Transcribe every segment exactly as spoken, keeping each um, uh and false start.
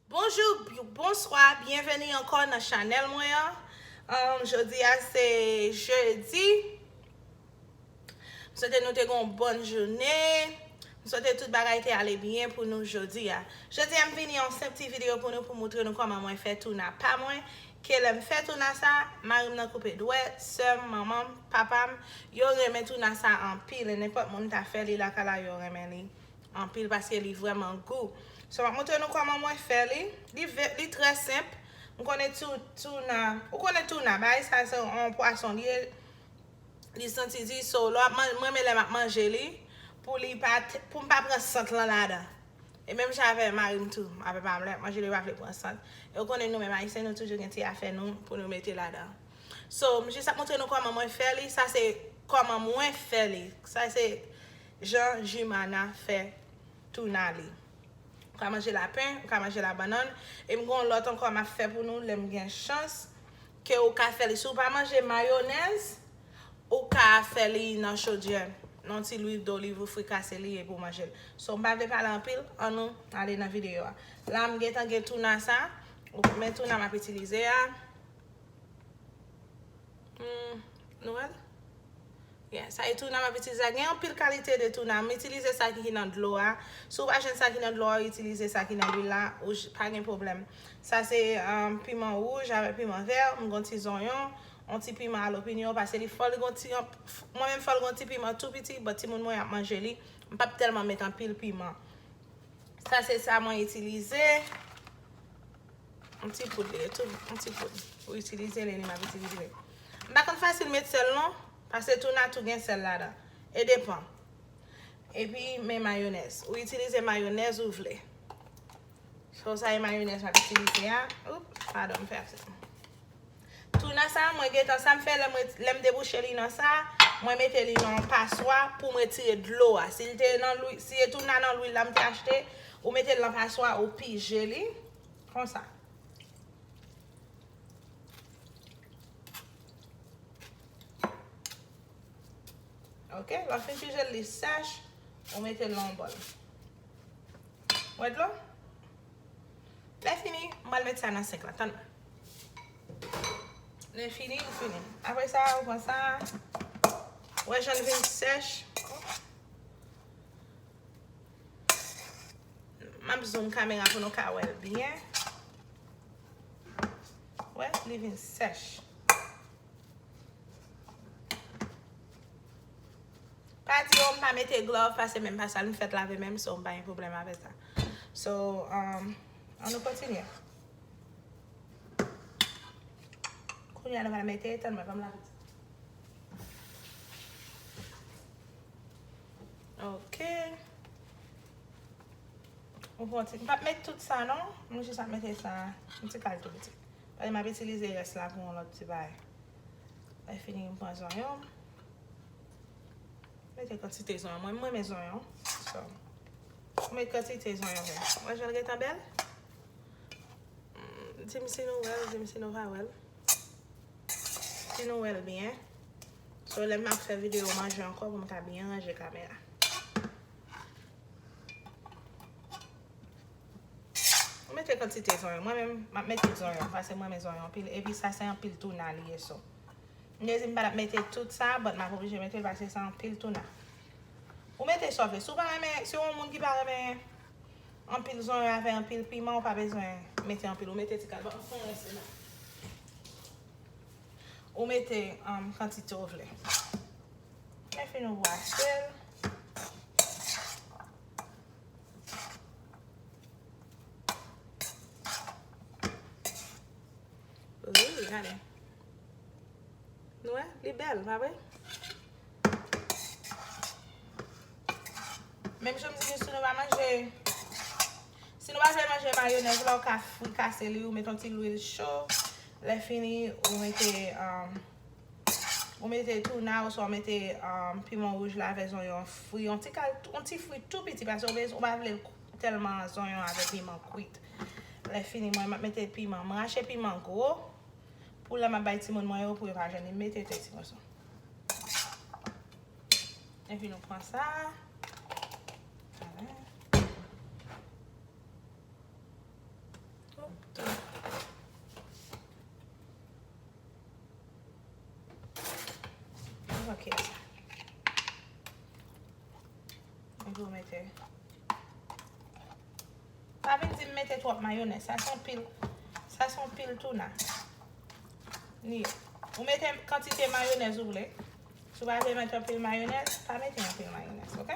Bonjou, bonswa, byenveni ankò nan chanèl mwen an. Ahn, jodi a se jedi. M swete nou te gen yon bòn jounen. M swete tout bagay te ale byen pou nou jodi a. Jodi a m vini yon senp ti videyo pou nou, pou moutre nou kòman mwen fè touna pa mwen. Ke lè m fè touna sa, mari m nan koupe dwèt, sè m, manman m, papa m, yo renmen touna sa anpil. E nenpòt moun ta fè li lakay la, yo renmen li anpil paske li vrèman gou. So, m ap montre nou kòman mwen fè li. Li ve-, li trè senp. M konnen tou, touna, ou konnen touna, bagay sa se yon pwason li ye. Li santi di, so, lè w ap man-, mwen menm lè m ap manje li, pou li pa t-, pou m pa pran sant lan ladan. E menm jan avè mari m tou, avè pa m lè m ap manje li, li pa vle pran sant. E ou konnen nou menm Ayisyen, nou toujou gen ti afè nou pou nou mete ladan. So, m jis ap montre nou kòman mwen fè li. Sa se kòman mwen fè li. Sa se jan Jimana fè touna li. Ou ka manje lapen, ou ka manje labannann. E m gen yon lòt ankò m ap fè pou nou lè m gen chans. Ke ou ka fè li. Si w pa manje mayonèz, ou ka fè li nan chodyè. Nan ti lwil doliv ou frikase li epi w manje l. So, m pa vle pale anpil, ann nou ale nan videyo a. La, m gentan gen touna sa. Men touna m ap itilize a. Hmm, nou wè l? Yeah, sa e touna m ap itilize a. Gen anpil kalite de touna. M itilize sa ki nan dlo a. Si w pa jwenn sa ki nan dlo a, ou itilize sa ki nan lwil la, ou j-, pa gen pwoblèm. Sa se, um, piman wouj avèk piman vè. M gon ti zonyon, yon ti piman alopinyo, paske li fò li gon ti, mwen menm fò l gon ti piman tou piti, but timoun mwen ap manje li. M p ap tèlman met anpil piman. Sa se sa mwen itilize. Yon ti poud li ye tou, yon ti poud. Ou itilize li, li m ap itilize li. M pa konn fasil met sèl non, paske touna tou gen sèl ladan. E depan. Epi men mayonèz. Ou itilize mayonèz ou vle. So sa e mayonèz m ap itilize a. Oup, padon, m fè sa. Touna sa, mwen gentan, sa m fè lè mwen, lè m debouche li nan sa, mwen mete li nan yon paswa pou m retire dlo a. Si l te nan lwi-, si e touna nan lwil la m te achte, ou mete l nan paswa, ou pije li, konsa. Ok, lè w fin pije l, li sèch, ou mete l nan yon bòl. Wè dlo? Lè fini, m pral met sa nan senk la, tann mwen. Lè fini, ou fini. Apre sa, ou pran sa, wè jan l vin sèch. M ap zoom kamera pou nou ka wè l byen. Wè, li vin sèch. Pa di yo m pa mete glove, paske menm pa sa, m fèk lave men m, so m pa gen pwoblèm avè sa. So, um, ann nou kontinye. Kounye a nou pral mete, tann mwen, ban m lave. Ok. Ou pran ti, m p ap met tout sa non, m jis ap mete sa, yon ti kal tou piti. Paske m ap itilize rès la pou yon lòt ti bagay. Lè fini, m pran zonyon. Mete kantite zonyon. Mwen, m renmen zonyon. So, m met kantite zonyon vre. Wè jan l gentan bèl? Mm, di m si nou wè l, di m si nou pa wè l. Si nou wè l byen. So, lè m ap fè videyo manje ankò pou m ka byen ranje kamera. Ou mete kantite zonyon. Mwen menm, m ap mete zonyon, paske mwen renmen zonyon anpil. Epi sa se anpil touna li ye, so. M te di m pa t ap mete tout sa, but m ap oblije mete l, paske se anpil touna. Ou mete sa w vle. Si w pa renmen, si w yon moun ki pa renmen anpil zonyon avè anpil piman, ou pa bezwen mete anpil. Ou mete ti kal, bon, m fè yon rès la. Ou mete, um, kantite w vle. Lè fini ou brase l. Wi, gade. Nou wè, li bèl, pa vre? Menm jan m di nou, si nou pa manje, si nou pa vle manje mayonèz la, ou ka frikase li, ou met yon ti lwil cho. Lè fini, ou mete, um, ou mete touna, oswa ou mete, um, piman wouj la avè zonyon fri. Yon ti kal, yon ti fri tou piti, paske ou bezwen, ou pa vle l tèlman zonyon avè piman kwit. Lè fini, mwen, m ap mete piman. Mwen rache piman gwo. Pou lè m ap bay timoun mwen yo, pou yo pa jwenn li, m mete de ti moso. Epi nou pran sa. Vwala. Ou mete. Pa vin di m mete twòp mayonèz. Sa se yon pil, sa se yon pil touna. Li ye. Ou mete kantite mayonèz ou vle. Si w pa vle mete anpil mayonèz, pa mete anpil mayonèz, oke?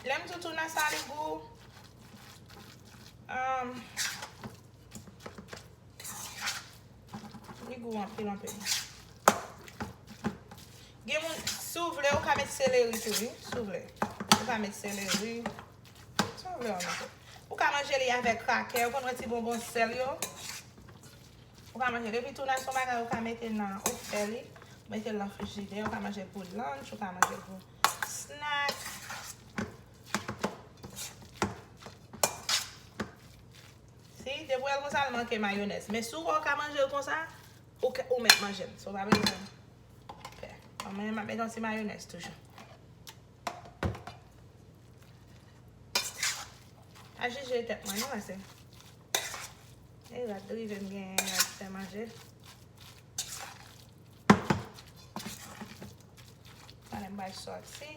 Lè m di w touna sa li gou, um, li gou anpil, anpil. Gen moun, si w vle, ou ka met seleri tou, wi, si w vle. Ou ka met seleri. Si w vle, w mete. Ou ka manje li avèk krakè, ou konn wè ti bonbon sèl yo. Ou ka manje l. Epi touna se yon bagay ou ka mete nan, ou fè li, ou mete l nan frijidè, ou ka manje l pou lunch, ou ka manje l pou snack. Si, depi w wè l konsa, l manke mayonèz. Men si w wè w ka manje l konsa, ou, ou mèt manje l. So, w pa bezwen pè. Mwen menm, m ap met yon ti mayonèz toujou. A jije tèt mwen, non, pase. E rad rive m genyen rad fè manje. Talè m pral sòti.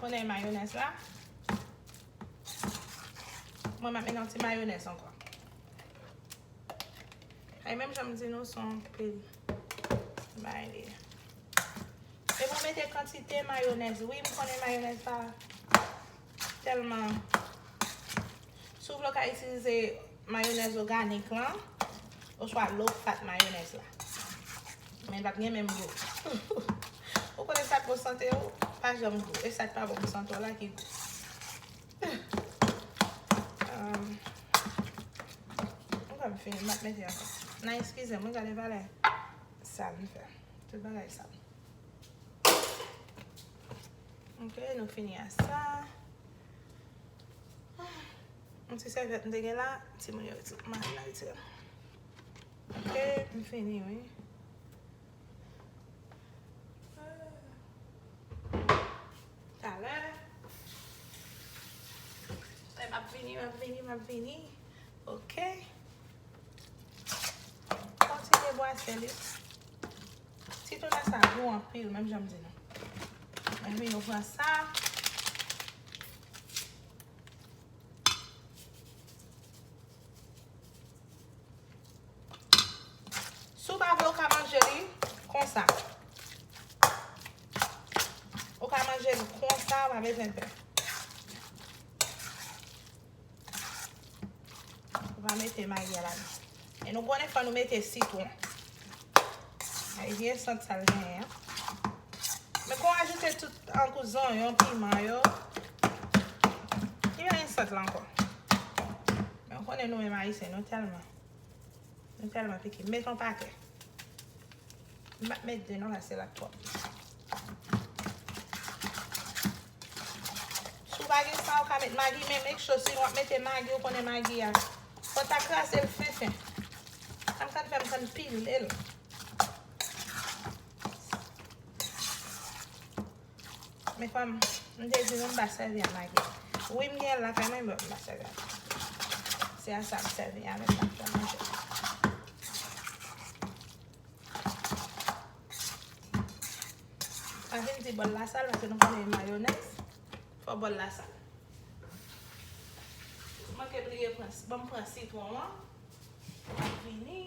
Konnen mayonèz la. Mwen, m ap met yon ti mayonèz ankò. Ay, menm jan m di nou, se yon pil bagay li ye. E pou mete kantite mayonèz, wi, m konnen mayonèz pa tèlman. Si w vle, w ka itilize mayonèz òganik lan, oswa low fat mayonèz la. Men l p ap gen menm gou. Ou konnen sa k bon sante w, pa janm gou. E sa k pa bon pou sante w la ki gou. Um, mwen pa m fini, m ap mete ankò. Nan eskize m, wi, gade valè sal m fè. Tout bagay sal. Ok, nou fini a sa. Yon ti sèvyèt m te gen la, timoun yo reti, mari la retire l. Ok, m fini, wi. Talè. Lè m ap vini, m ap vini, m ap vini. Ok. Kontinye bwase li. Ti touna sa gou anpil, menm jan m di nou. Epi nou pran sa. Si w pa vle, w ka manje li konsa. Ou ka manje li konsa, ou pa bezwen pè. Ou va mete magi a ladan. E nou konnen fò nou mete sitwon. Ay, vye sant sa l genyen an. Men kon w ajoute tout tankou zonyon, piman yo, li pa gen sant la ankò. Men w konnen nou menm Ayisyen, nou tèlman, nou tèlman pike. Met yon pakèt. M p ap met de non, pase l ap twòp. Si w pa gen sa, ou ka met magi, men make sure si w ap mete magi, ou konnen magi a, fò w ta kraze l fen fen. Sa m konn fè, m konn pile l. Men kòm m te di nou, m pa sèvi ak magi. Wi, m gen l lakay mwen, men m pa sèvi ak li. Se a sa m sèvi avèk la m fè manje. Pa vin di bòl la sal, paske nou konnen mayonèz, fò bòl la sal. Manke bliye pran, ban m pran sitwon an. Vini.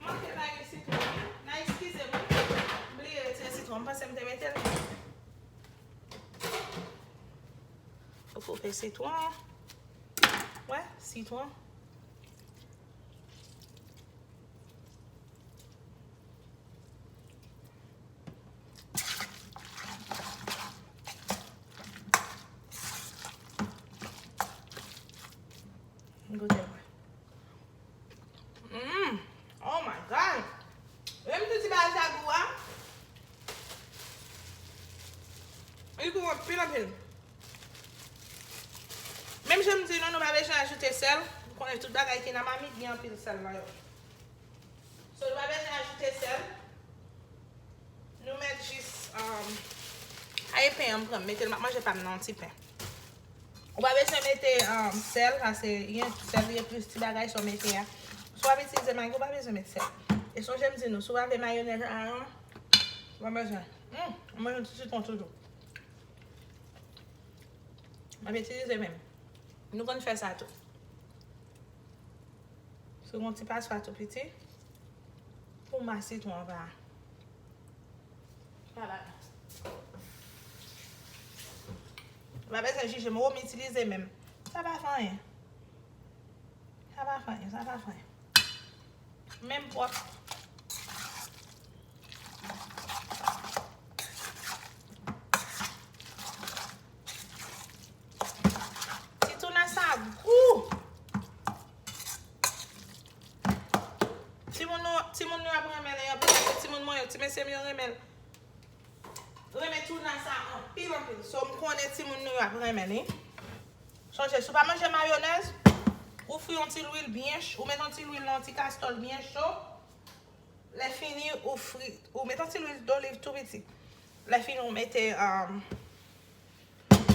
Manke lage sitwon. Nan eskize m, wi. M bliye retire sitwon. M panse m te mete l. Ou koupe sitwon. Wè, sitwon. Goute l. Mm. Oh my God. Lè m di ti bagay sa gou a. Li gou anpil, anpil. Menm jan m di nou, nou pa bezwen ajoute sèl. Nou konnen tout bagay ki nan mamit gen anpil sèl nan yo. So, nou pa M pran, m mete l, m ap manje pa m nan yon ti pen. Ou pa bezwen mete um, sèl, paske gen sèl, gen plis ti bagay sa w mete a. Si w ap itilize Maggi, ou pa bezwen mete sèl. E sonje m di nou, si w pa vle mayonèz ayon, ou pa bezwen. Hmm, mwen yon ti sitwon toujou. M ap itilize menm. Nou konn fè sa tou. Si w gen yon ti paswa tou piti, pou mas sitwon an pa. Ala. Ou pa bezwen jije m, ou m itilize menm. Sa pa fè anyen. Sa pa fè anyen, sa pa fè anyen. Menm pwòp. Ti touna sa gou. Timoun nou, timoun nou ap renmen l anpil, paske timoun mwen yo, ti mesye m yo renmen l. Renmen touna sa anpil, anpil. So, m konnen timoun nou yo ap renmen li. Sonje, si w pa manje mayonèz, ou fri yon ti lwil byen ch-, ou met yon ti lwil nan yon ti kastòl byen cho. Lè fini, ou fri, ou met yon ti lwil doliv tou piti. Lè fini, ou mete um,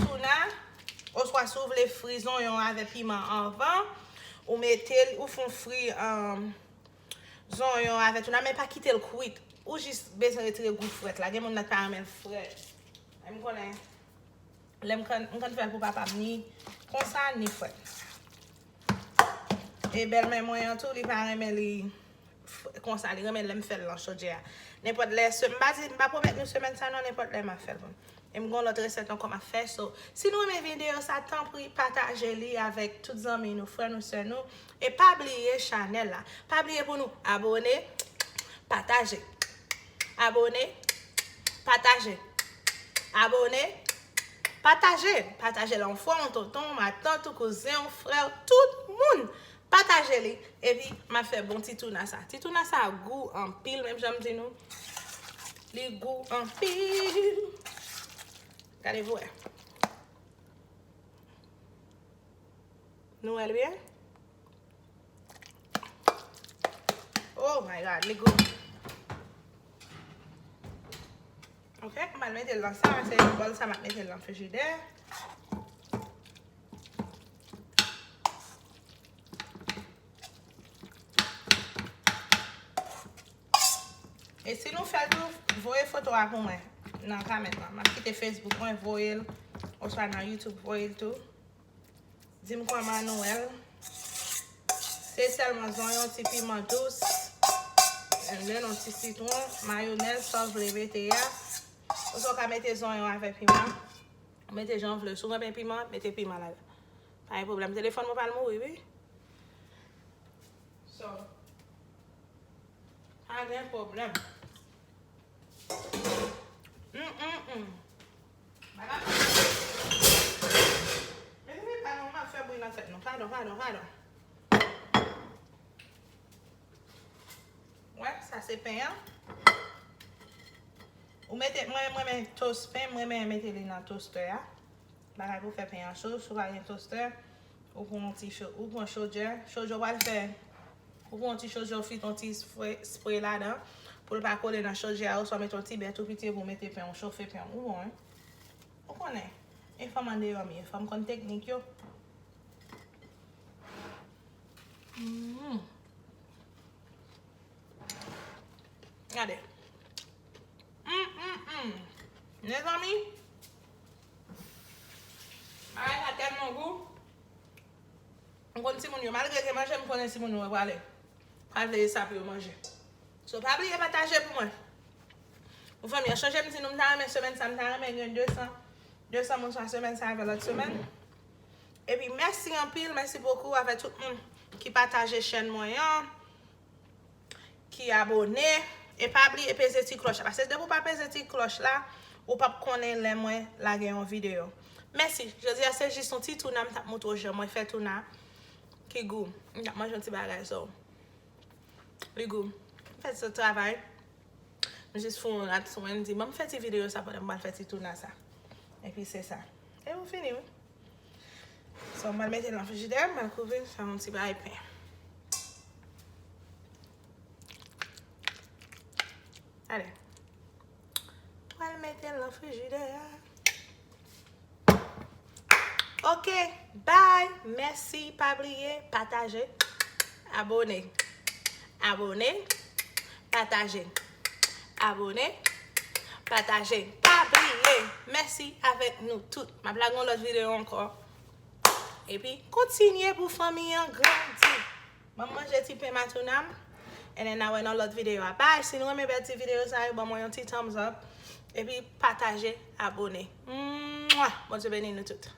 touna, oswa si w vle fri zonyon avè piman anvan, ou mete l, ou fè w fri um, zonyon avè touna, men pa kite l kwit. Ou jis bezwen retire gou frèt la. Gen moun nan pa renmen l frèt. Men m konnen, lè m konn, m konn fè l pou papa m, ni konsa, ni frèt. E bèlmè mwen an tou, li pa renmen li f-, konsa, li renmen lè m fè l nan chodyè a. Nenpòt lè, se-, m pa di, m pa pwomèt nou semèn sa non, nenpòt lè m ap fè l pou nou. E m gen yon lòt resèt ankò m ap fè. So, si nou renmen videyo sa, tanpri pataje li avèk tout zanmi nou, frè nou, sè nou. E pa bliye chanèl la. Pa bliye pou nou abòne, pataje. Abòne, pataje. Abòne, pataje. Pataje l a yon frè w, yon tonton w, matant ou, kouzen w, frè w, tout moun. Pataje li. Epi, m ap fè bon ti touna sa. Ti touna sa gou anpil, menm jan m di nou. Li gou anpil. Gade pou wè. Nou wè l byen? Oh my God, li gou. Ok, m al mete l nan sa, se bòl sa m ap mete l nan frijidè. E si nou fè l tou, voye foto a pou mwen nan kòmantè lan. M ap kite Facebook mwen, voye l, oswa nan YouTube, voye l tou. Di m kòman nou wè l. Se sèlman zonyon, ti piman dous, and then yon ti sitwon, mayonèz, sa w vle mete a. Oswa w ka mete zonyon avè piman. Mete jan w vle. Si w renmen piman, mete piman ladan. Pa gen pwoblèm. Telefòn mwen pral mouri, wi. So, pa gen pwoblèm. Mm, mm, mm. Bagay. Mezanmi, pa nou, m ap fè bri nan tèt nou. Padon, padon, padon. Wè, sa se pen an. Ou mete, mwen, mwen renmen toast pen, mwen renmen mete li nan toastè a. Bagay pou fè pen an cho, si w pa gen toastè, ou pran yon ti cho-, ou pran chodyè. Chodyè w pral fè, ou pran yon ti chodyè, ou frit yon ti spre, spre ladan, pou l pa kole nan chodyè a, oswa mete yon ti bè tou piti pou w mete pen, ou chofe pen, ou bon, wi. Ou konnen, e fanm andeyò m ye, fanm konn teknik yo. Mm. Gade. Mm, mm, mm. Mezanmi. Bagay sa tèlman gou. M konn timoun yo, malgre se manje m konnen timoun yo prale, pral vle sa pou yo manje. So, pa bliye pataje pou mwen. Pou fanmi an, sonje m di nou, m ta renmen semèn sa, m ta renmen gen de san, de san moun swa semèn sa avè lòt semèn. Epi, mèsi anpil, mèsi bokou avè tout moun ki pataje chèn mwen an, ki abòne. E pa bliye peze ti klòch la. Paske depi w pa peze ti klòch la, ou p ap konnen lè mwen lage yon videyo. Mèsi. Jodi a, se jis yon ti touna m t ap montre w jan mwen fè touna ki gou. M t ap manje yon ti bagay, so. Li gou. M fè ti travay. M jis fè yon rat sou mwen, m di, "Ban m fè ti videyo sa pandan m pral fè ti touna sa." Epi se sa. E ou fini, wi. So, m pral mete l nan frijidè, m pral kouvri l, fè yon ti bagay pen. Ale. Pral mete l nan frijidè a. Ok, bye. Mèsi. Pa bliye pataje, abone, abone, pataje, abone, pataje. Pa bliye. Mèsi avèk nou tout. M ap lage yon lòt videyo ankò. Epi kontinye pou fanmi an grandi. Ban m manje ti pen matouna m. And then n a wè nan lòt videyo a. Bye. Si nou renmen bèl ti videyo sa yo, ban mwen yon ti thumbs up. Epi pataje, abone. Mwah! Bondye beni nou tout.